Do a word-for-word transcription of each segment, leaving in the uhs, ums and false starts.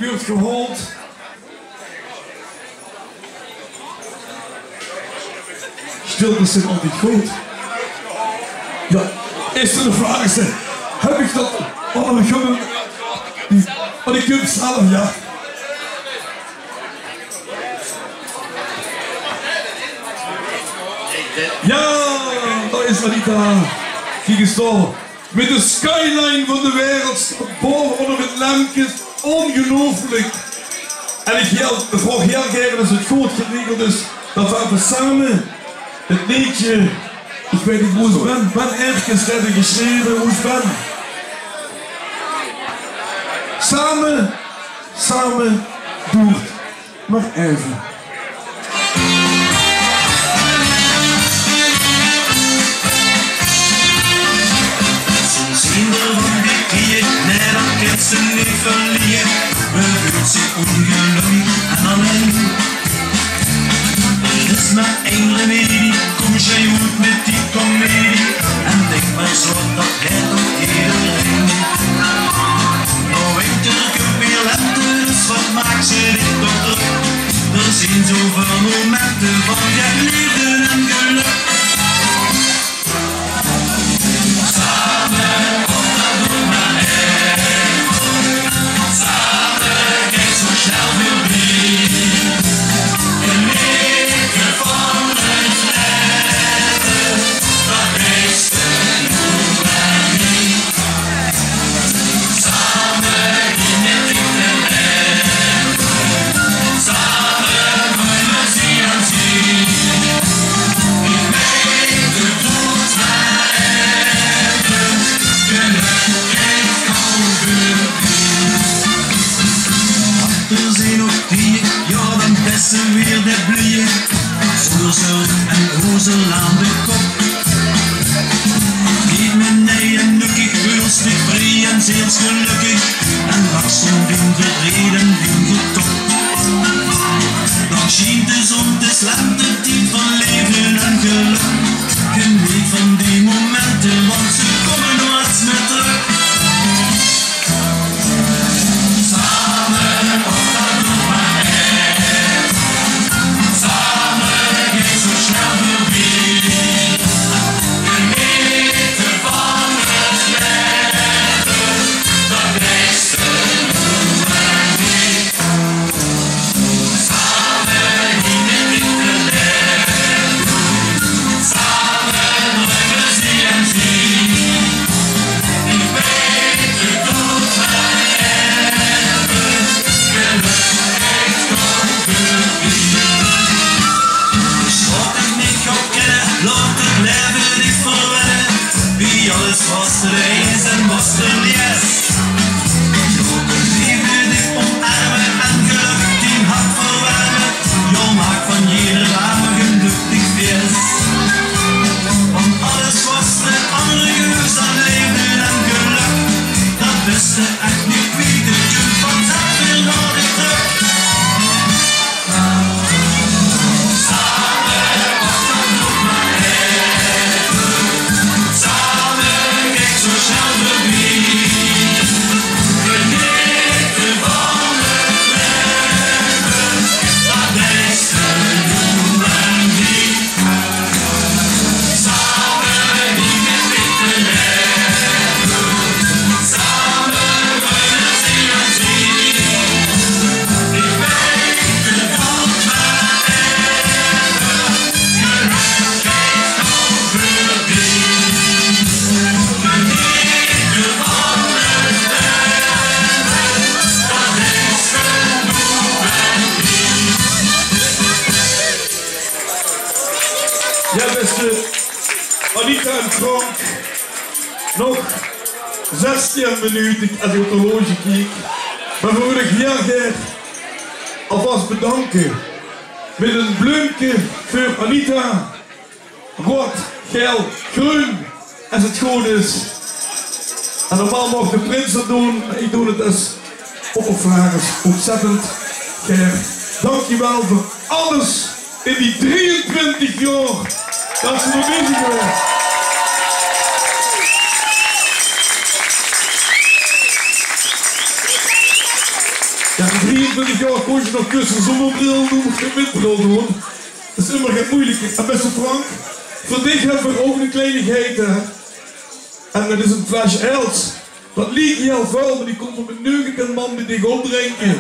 Buurt gehaold. Stiltes zeen altied good. Jao, is d'r 'n vraog? Höb ich dat? Oh, ich höb 'm. Oh, die kump zelf, jao. Jao, dao is Anita. Kiek ins dao. Mit de skyline van de wereld, boven ónger mit lempkes, óngeluifelik. En ich wil, ich vraog hiel gaer, es 't good geregeld is, dat v'r effe same 't leedje, ich weit neet wie 't Ben, Ben Erkens haet 't gesjreve, wie 't Ben. Same, same doort. Nog effe. Soms zeen d'r van die kieje, nae, dat kins se neet verlieje. Me veult zich óngelökkig en allein. D'r is mer ein remedie, kóm sjei oet mit die komedie. En dink mer zo, dat geit toch ederein. Noe winter kump weer lente, dus wat maaks se dich toch drök? D'r zeen zoväöl momente van get leefde en gelök. Same, och, dat doon v'r mer effe. Same geit 't zo snel veurbie. Geneet van 't laeve, dat leefste doon v'r mer. Same in de tied en same van plezeer en zin. Ich weit 't doort mer effe, gelök geit gauw veurbie. Achter zeen nog die, jao, dan bès se weer de blieje. Zónger zörg en oezel aan de kop. Geef me neie nukkie, veulste dich vrie en zielsgelökkig. En lachs om dien verdreet en dien getop. Dan sjient de zon, 't is lentetied van leefde en gelök. Geneet van die momente, want ze kómme noeats mee trök. Same, och, dat doon v'r mer effe. Same geit 't zo snel veurbie. Genete van 't laeve, dat leefste doon v'r mer. Laot 't laeve dich verwenne, wie alles wat d'r is en wat d'r neet is. Laot de leefde dich omarme en gelök dien hart verwerme. Jao, maak van eder daag ein luchtig fieës. Want alles wat d'r anger geus aan leefde en gelök, dat bès se ech neet kwiet. 't Kump vanzelf weer nao dich trök. Jao, bèste Anita en Frank, nog zestien minute, es ich op 't horloge kiek. Mer veur ich hiel gaer alvas bedanke mit ein bleumke veur Anita. Roead, gael, greun, es 't good is. En normaal maag de prins dat doon, mer ich doon 't es oppervraris. Ontzettend gaer dankjewel veur alles in die drieëntwintig jaor dat ze d'r bezig zeen. Jao, Nog dus ein zónnebril doon, of ein mit bril doon. Det is ummer 't meujelike. En beste Frank, veur dich höbbe v'r ouch ein kleinigheid, hè. En det is ein fles Els. Det liek hiel väöl, mer die kómme v'r mit negentien man bie dich opdrinke.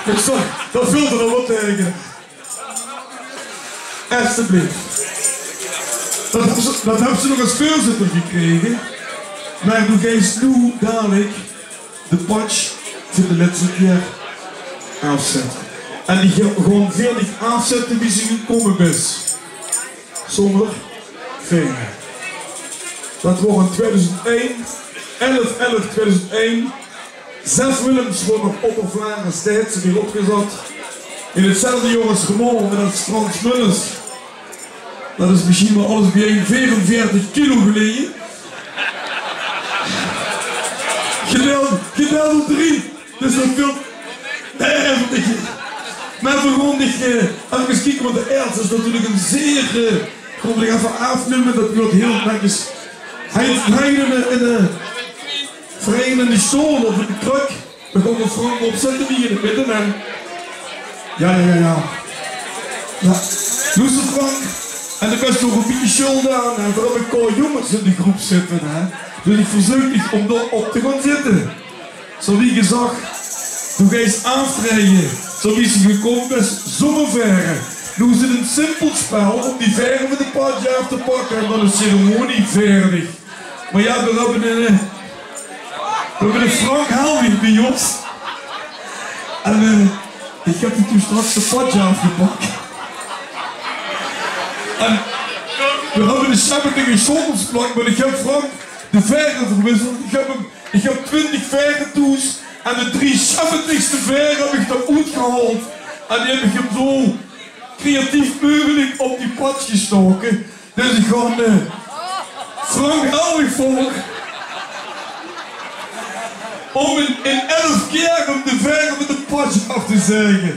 Dus det, det vèlt d'r waal taenge. Esjeblief. Det höbs se, det höbs se nog es veurzitter gekrege. Mer doe geis noe dalik de patsj veur de lèste kier aafzètte. En die gaon veer dich aafzètte wie se gekómme bis. Zónger vaere. Det waor in twiedoezend ein, elf elf twiedoezend ein. Zef Willems waor nog oppervlaag en steit ze weer opgezat. In 'tzelfde jaor es Raymond en es Frans Mullens. Det is mesjien waal alles bie-ein veerenveertig kilo geleje. Gedeild, gedeild door drie. Dus det vèlt, nae, effe neet. Mer v'r gaon dich, eh, effe kieke, want de Els is natuurlik ein zeer, eh, gaon v'r dich effe aafnumme, det wuuert hiel netjes. Hae, hae in de, in de vereinigde stool of in de kruk. Dan kómme v'r Frank opzètte hie in 't midde, hè. Jao, jao, jao, jao. Jao. Loester, Frank. En dao höbs se ouch ein bietje sjöld aan, hè. V'r höbbe Cor Jongens in de gróp zitte, hè. Dus ich verzeuk dich óm dao op te gaon zitte. Zoewie gezag, doe geis aaftraeje. Zoewie se gekómme bis, zónger vaere. Noe is 't ein simpel spel óm die vaere van de patsj aaf te pakke en dan is de ceremonie vaerdig. Mer jao, v'r höbbe ein, eh, v'r höbbe eine Frank Helwig bie ós. En, eh, ich höb die toen straks de patsj aafgepak. En v'r höbbe de zeventjig sjötelsplak, mer ich höb Frank de vaere verwisseld. Ich höb 'm, ich höb twintig vaere thoes en de drieënzeventigste vaer höb ich d'r oetgehaold. En die höb ich 'm zoe creatief meugelik op die patsj gestaoke. Dus ich gaon, eh, Frank Helwig veur óm in, in elf kier óm de vaere mit de patsj aaf te zaege.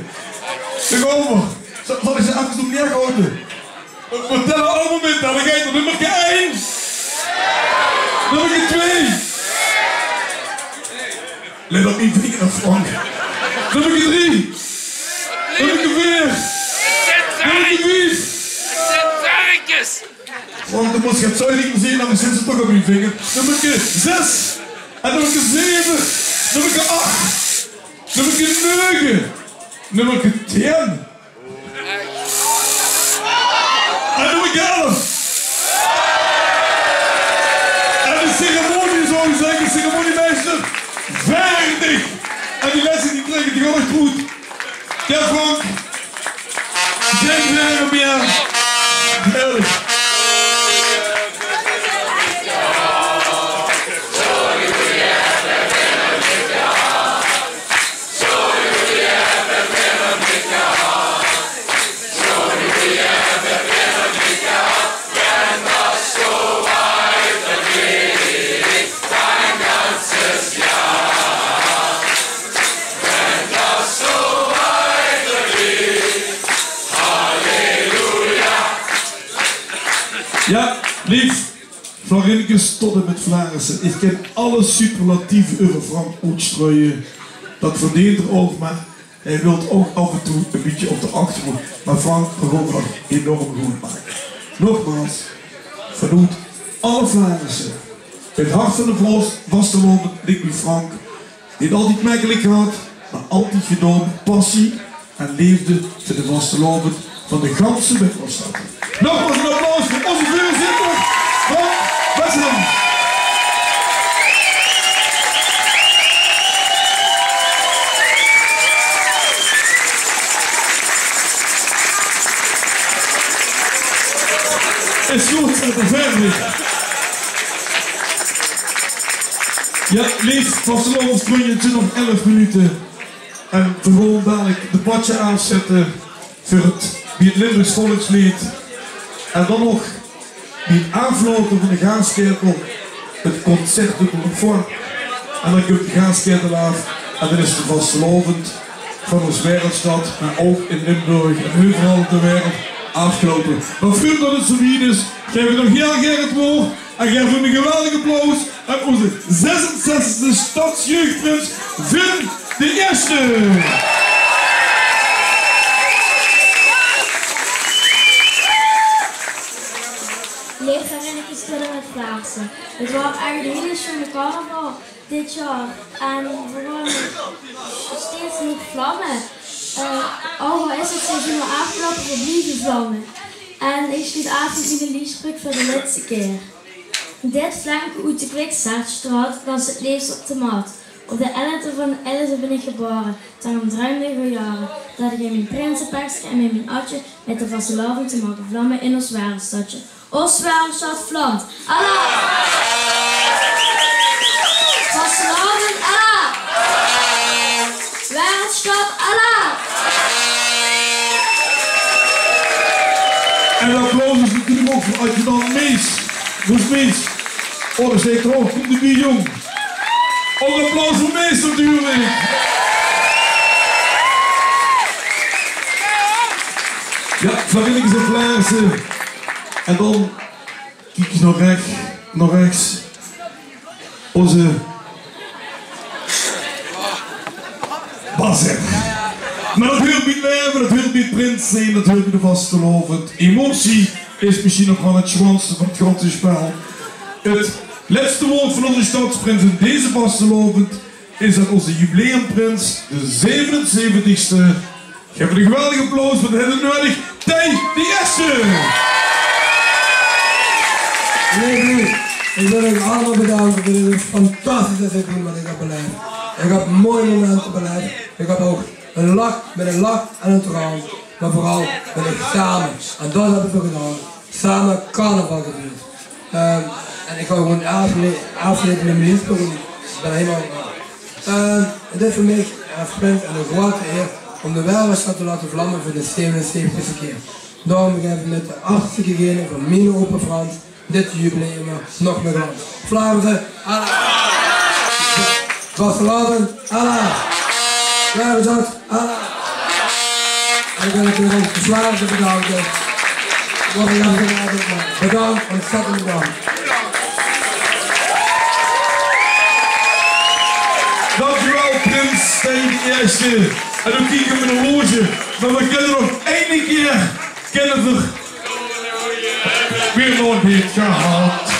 Dao gaon v'r. Zal, zal ich ze effe zo neerhaoje? V'r, v'r tèlle allemaol mit, hè. Dan geit 'r: nummerke ein. Nummerke twee. Lèt op mien vinger, Frank. Nummerke drie. Nummerke veer. Nummerke vief. Frank, doe mós get zuinig zeen, dan zeen ze toch op mien vinger. Nummerke zes. En nummerke zeve. Nummerke ach. Nummerke nege. Nummerke tien. En nummerke elf. En de ceremonie, zou ich zègke, ceremoniemeister, vaerdig. En die lèste, die trèkke die gaon ich good. Jao, Frank. Gein vaere mieë. Heerlik. Jao, leef Florinkes, tot en mit Flaarisse. Ich kin alle superlatieve euver Frank oetstruie. Det verdeent 'r ouch, mer hae wilt ouch aaf en toe e bietje op de achtergróndj. Mer Frank, veer gaon 't nog enorm good make. Nogmaals, vanoet alle Flaarisse, 't hart van de vas-, vastelaovend ligk bie Frank. Neet altied mekkelik gehad, mer altied gedaon mit passie en leefde veur de vastelaovend van de ganse Witwaasstad. Nogmaals ein applaus veur ózze veurzitter, Frank Besseling. Is good, zèt 'm verder. Jao, leef vastelaovesvrunj, 't zeen nog elf minute. En veer gaon dalik de patsje aafzètte veur 't, bie 't Limburgs volksleed. En dan nog bie 't aaflaote van de gaaskaetel 't concert de convoi. En dan kump de gaaskaetel aaf en dan is de vastelaovend van ós wereldstad, mer ouch in Limburg en euveral op de wereld, aafgeloupe. Mer veurdet 't zoe wied is, gaef ich nog hiel gaer 't waord en gaef 'm ein geweldig applaus aan ózze zesenzestigste stadsjeugdprins, Vin d'n Ierste. Is tot en mèt Vlaarse. Het waor ech 'n hiel sjoon carnaval dit jaor. En veer waore nog steeds in de vlamme. Eh, ouch al is 't seizoen al aafgeloupe, veer blieve vlamme. En ich sluut aaf mèt mien leefspreuk veur de lètste kier. Dit flemke oet de Kwiksertstraot, dat is 't leefst op de mat. Op de ellefde van de ellefde bin ich gebaore. Daorum druimde ich al jaore dat ich in mien prinsepekske en mèt mien atje mèt de vastelaovend te moge vlamme in ós wereldsjtadje. Ós wereldsjtad vlamt. Alaaf! Vastelaovend, alaaf! Wereldsjtad, alaaf! En 't applaus is natuurlik ouch veur adjudant Mees. Mees. Oh, dao steit 'r ouch. Kump d'r bie, jóng. Ouch applaus veur Mees natuurlik. Jao, vrijwilligers en Vlaarse. En dan kiek ich nao rech, nao rechs. Ózze Bas. Mer dat huurt bie 't laeve, dat huurt bie 't prins zeen, dat huurt bie de vastelaovend. Emotie is mesjien nog waal 't sjoonste van 't ganse spel. 't Lètste waord van ózze sjtadsprins in deze vastelaovend is aan ózze jubileumprins, de zevenenzeventigste. Gaef 'm 'n geweldig applaus, want hae haet 't nuuedig. Thei d'n Ierste! Leef luuj, ich wil uch allemaol bedanke veur dit fantastische seizoen wat ich höb belaef. Ich höb sjoon momente belaef. Ich höb ouch 'ne lach, mit 'ne lach en 'ne traon. Mer veural mit 'n same. En dat höbbe v'r gedaon. Same carnaval gevierd. Ehm, en ich gaon gewoon aafsle-, aafsloete mit mien leefspreuk, want ich bin hielemaol, ehm, 't is veur mich es prins 'n groeate eer óm de wereldsjtad te laote vlamme veur de zevenenzeventigste kier. Daorum gaef ich mit de achtste gene van miene opa Frans dit jubileum nog mier glans. Vlaamse, alaaf! Vastelaovend, alaaf! Wereldsjtad, alaaf! En ich wil natuurlik ouch de Vlaamse bedanke. Wat ich höb gedaon, bedank, óntzèttend bedank. Dankjewel, prins Thei d'n Ierste. En noe kiek ich op mien horloge, mer veer kinne nog eine kier, kinne veer weer nog neet gehad.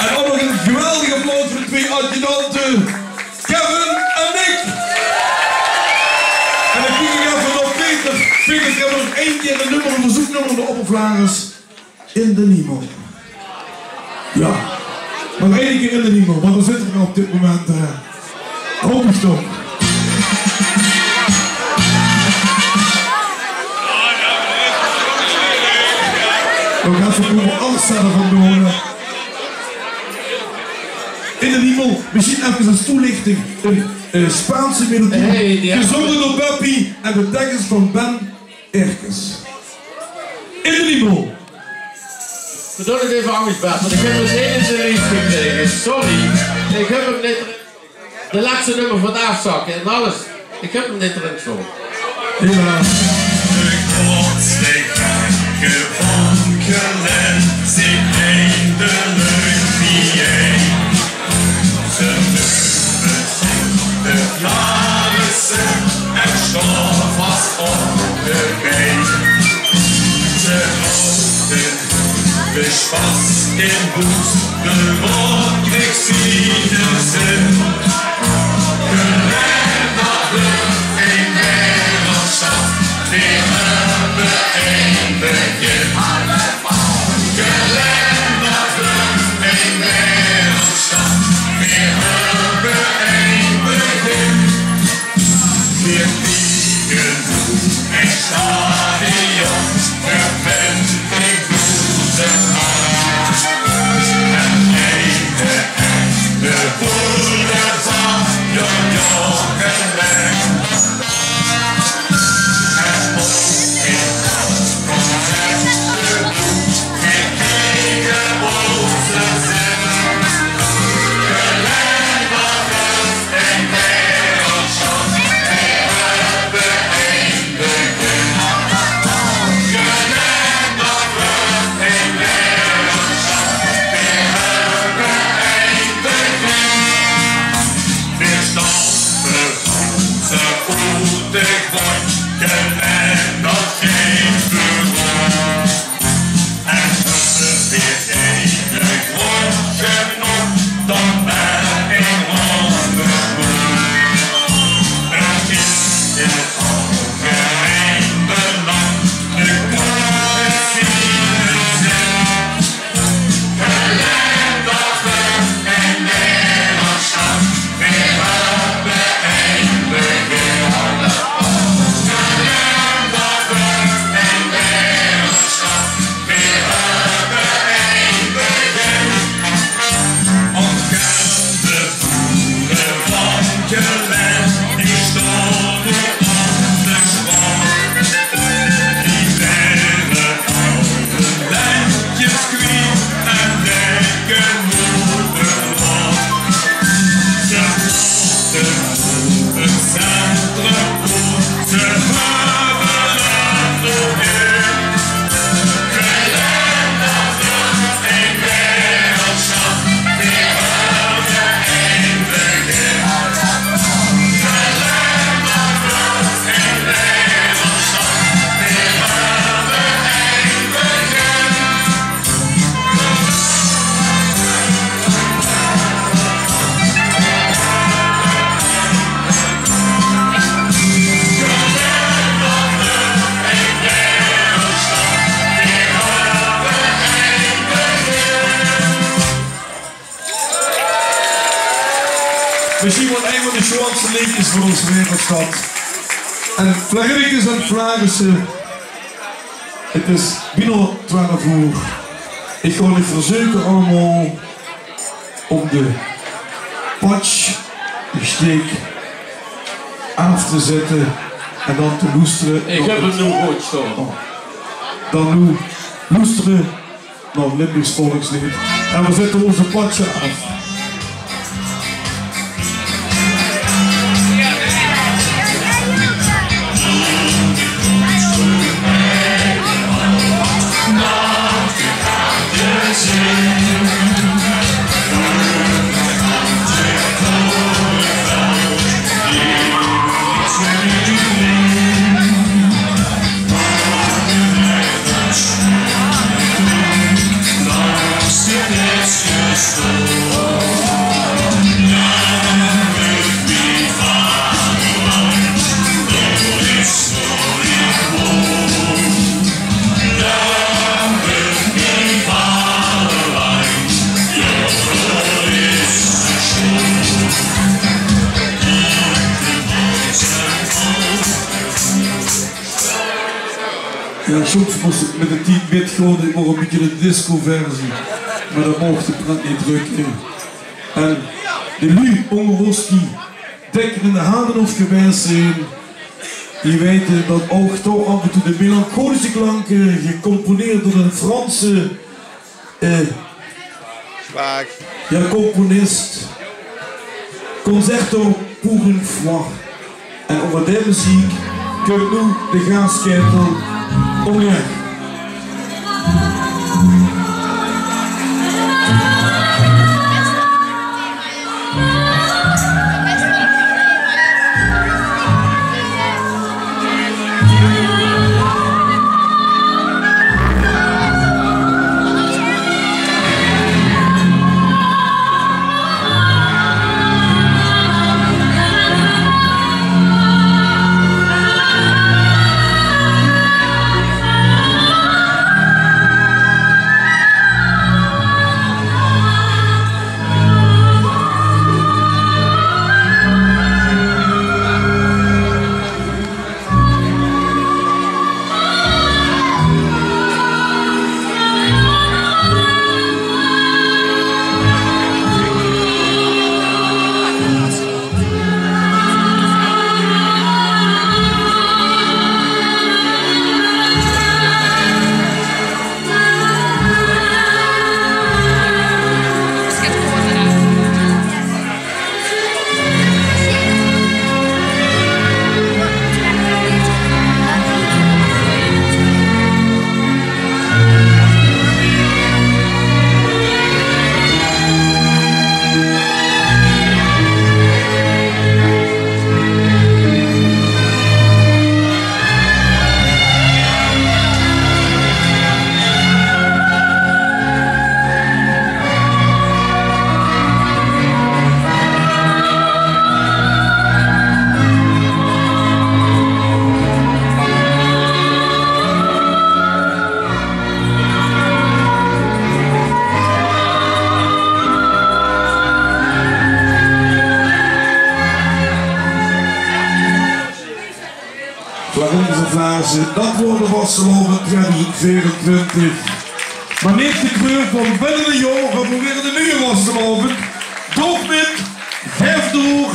En ouch nog 'n geweldig applaus veur de twee adjudante, Kevin en Nick. En dan kiek ich effe nao Peter. Peter, ich höb nog ein kier 'n nummer, 'n verzeuknummer veur de Oppervlagers. In d'n hiemel. Jao. Mer eine kier in d'n hiemel, want dao zitte v'r op dit moment, eh, hoop ich toch. V'r gaon effe kómme alles zelf gaon doon, hè. In d'n hiemel, mesjien effe es toelichting, 'n, eh, Spaanse melodie, hey, jao, gezónge door Beppie en de teks is van Ben Erkes. In d'n hiemel. Veer doon 't effe angesj, Bert, want ich höb 'm neet in de lies gekrege. Sorry. Ich höb 'm neet, de lètste nummer van 't aafzakke en alles. Ich höb 'm neet d'rin sjtaon. Helaas. De kortste gevangen zit in de lucht niet. Ze nemen zich de Vlaamse en staan vast op de been. Ze houden de spas in boet, de rond, ik zie de zin. Gelaen dat vlucht in Nederland staat, weer hebben een begin. Gelaen dat vlucht in Nederland staat, weer hebben een begin. Weer vliegen en stadion, we vinden in boezem aan. En ene echte boulevard, ja, ja, gelaen. Geleid, ich stóng op de sjtraot. Die waere al de lendjes kwiet en lekke moedeloos. Ze moste op 't centrum, ze höbbe later Mesjien waal ein van de sjoonste leedjes van ós Waereldsjtad. En Flarinnekes en Flarisse, 't is bienao twelf oer. Ich gaon uch verzeuke allemaol óm de patsj, de sjteek aaf te zètte en dan te loestere. Ich höb 'm noe good sjtaon. Oh. Dan noe loestere nao 't Limburgs volksleed. En veer zètte ós patsj aaf. Jao, soms mós 't mit de tied mitgaon, 't waor e bietje de discoversie. Mer dat moch de prent neet rökke. En de luuj ónger ós die dèkker in de Hadenhof gewaes zeen, die weite dat ouch toch aaf en toe de melancholische klanke, gecomponeerd door de Franse, eh, Zwaag. Jao, componist. Concerto pour une fois. En ónger die meziek kump noe de gaaskaetel ómlaeg. Flarinnekes en Flarisse, dat waor de vastelaovend twieëdoezend veerentwintig. Mer neet getreurd, want binne e jaor höbbe veer weer de nuuje vastelaovend. Doch mit, gaef door,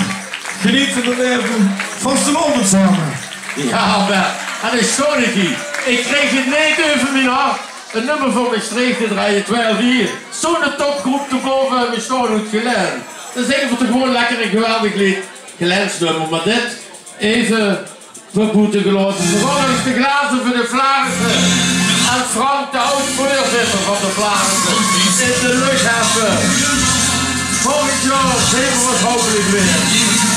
Geneet van 't laeve. Vastelaovend same. Jao, mer, en ich stoon hie. Ich kreeg 't neet euver mien hart. E nummer van Mestreech te drejje, terwiel hie zoe'n topgroep te bove höbbe staon oet Gelaen. Dan zègke v'r toch gewoen lekker e geweldig leed. Gelaens nummer, mer dit eve veur boete gelaote. V'r gaon nog ins de glaze veur de Flaarisse en Frank, de aod-veurzitter van de Flaarisse, in de luch höbbe. Volgend jaor zeen v'r ós hopelik weer.